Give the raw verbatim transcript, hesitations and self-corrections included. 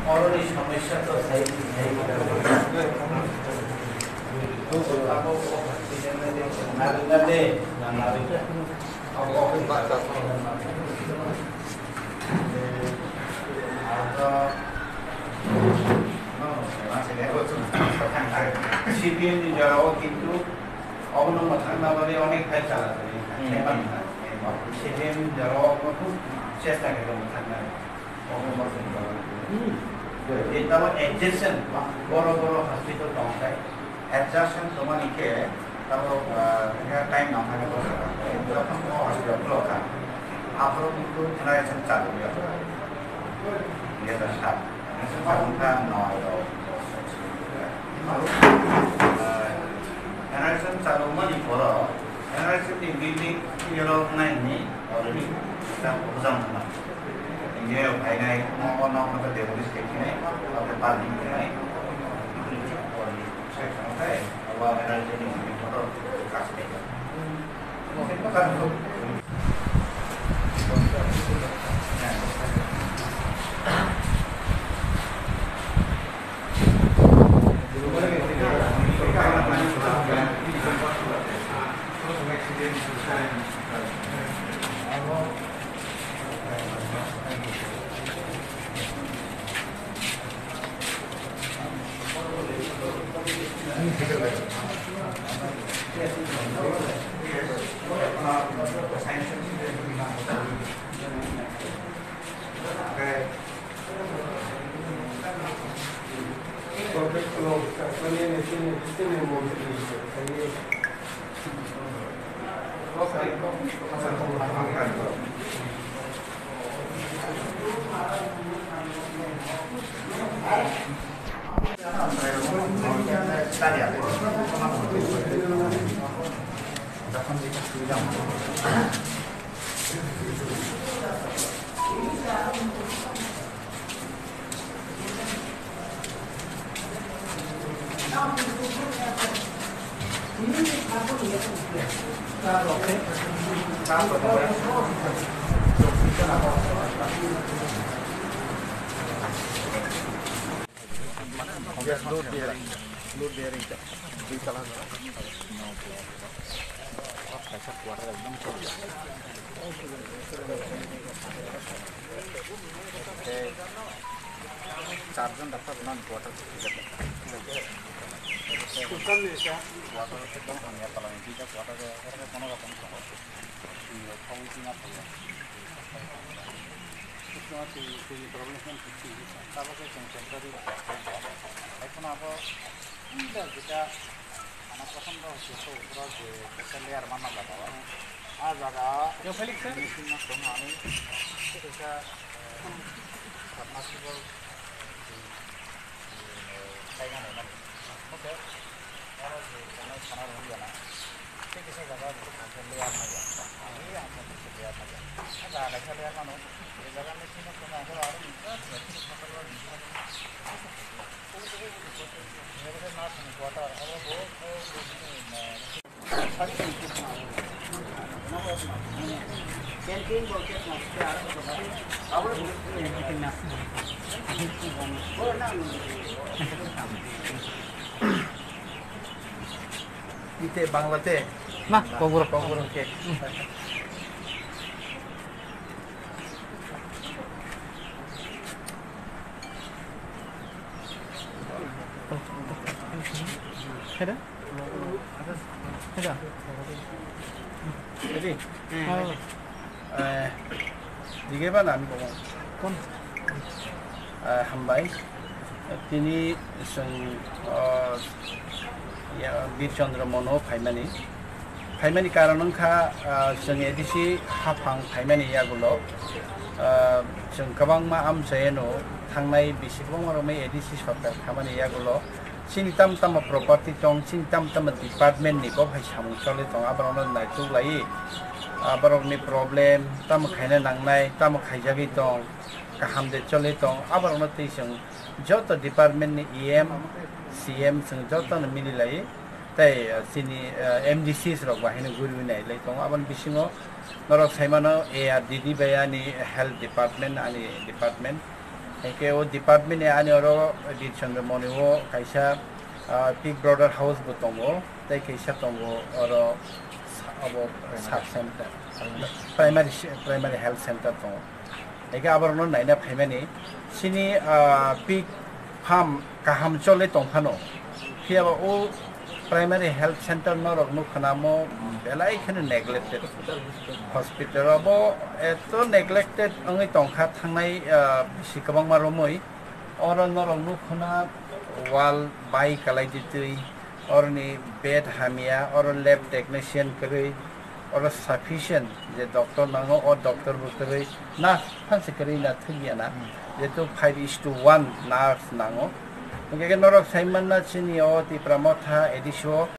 Oroni somosya to sai, sai. Abo ko hospital na de, na de, na de. Abo ko C P M ni jorao kintu obono mwthang nabari onek file chala chali. Hmm. C P M ni jorao khub chesta khe mwthang nai. Obono mwthang nai. Hmm. Etamo adjacent boro boro hospital tongthai. Adjacent tongmani khe tamo, ah, time nang thani boro. Jokhon o hospital block kha. Aphuru kintu generation chalu ya. Generation chalu kha noi rok. Generation chalumani borok, generation ni building yellow nine ni already ta hojam thangma. India phainai, mo, mo, nok, nok, demolish khe khinai, oke parking khinai. Abo generation ni building kotor kash khe. Load bearing, load bearing ta, dui tala jora. Kaisa quarter ekdom choli. Charjon doctor rwnani quarter. Quarter ekdom hamya palani, duita quarter o kono rokom tongo. Twi rok thangwi twi ma thangya. Twi, twi problem khe twi, twi, tabuk khe chwng temporary rok. Hai phano abo, hmm, da, jeta, ano prothom do se to upro je ekta layer manna jaga o. A jaga yo, Felix, sir? Machine no tong ani, se kaisa, eh, submersible, eh, je, eh, khaina naimani. Oke. Oro je khana, khana rwngya na. Tei kisa jaga o kaisa layer maya. Ani ang kaisa layer maya. Jaga kaisa layer mano. E jaga ni simi khana abo aro ni ta. Abo khe nurse ni quarter. Abo bo, bo, bo, bo, Ite Bangla te. Ma, Kokborok. Kokborok ke. Heda? Heda? Ready? Oh. Eh, dige ba nani komo. Kon? Eh, hambai. Tini chwng, oh, ya, Bir Chandra Mono phaimani. Phaimani karon wngkha, ah, chwng A D C haphang phaimani yagulo, ah, chwng kwbangma amchaino thangnai bisi kwbangma romwi A D C sorkar khamani yagulo chini tam tamo property tong, chini tam tamo department ni bo hai samung choli tong, aborokno naituk lai, aborokni problem tamo khaina nangnai, tamo khaijagwi tong, kaham de choli tong, aborokno twi chwng joto department ni E M, C M chwng jotono mili lai. Tei, ah, chini, ah, M D Cs rok bahino guriwi nailai tongo. Aboni bisingo norok saimano A R D D bai ani health department, ani department. Hingke o department ni ani oro Bid Chandra Moni o kaisa, ah, Big Brother House bo tongo, tei kaisa tongo oro sa-, obo sub center, primary se-, primary health center tongo. Hingke aborokno naina phaimani chini, ah, pig farm kaham chole tongphano. Phiyaba o primary health center norok nukhanamo belai kheno neglected. Hospital abo eto neglected wngwi tongkha thangnai, ah, bisi kwbangma romwi. Oro norok nukhana wall bai kalai ditwi, oroni bed hamya, oro lab technician kwrwi, oro sufficient je doctor nango, o doctor bo kwrwi, nurse phansi kwrwi na thwkya na, jehetu five is to one nurse nango. Hingke norok sai manna chini o Tipra Motha A D C o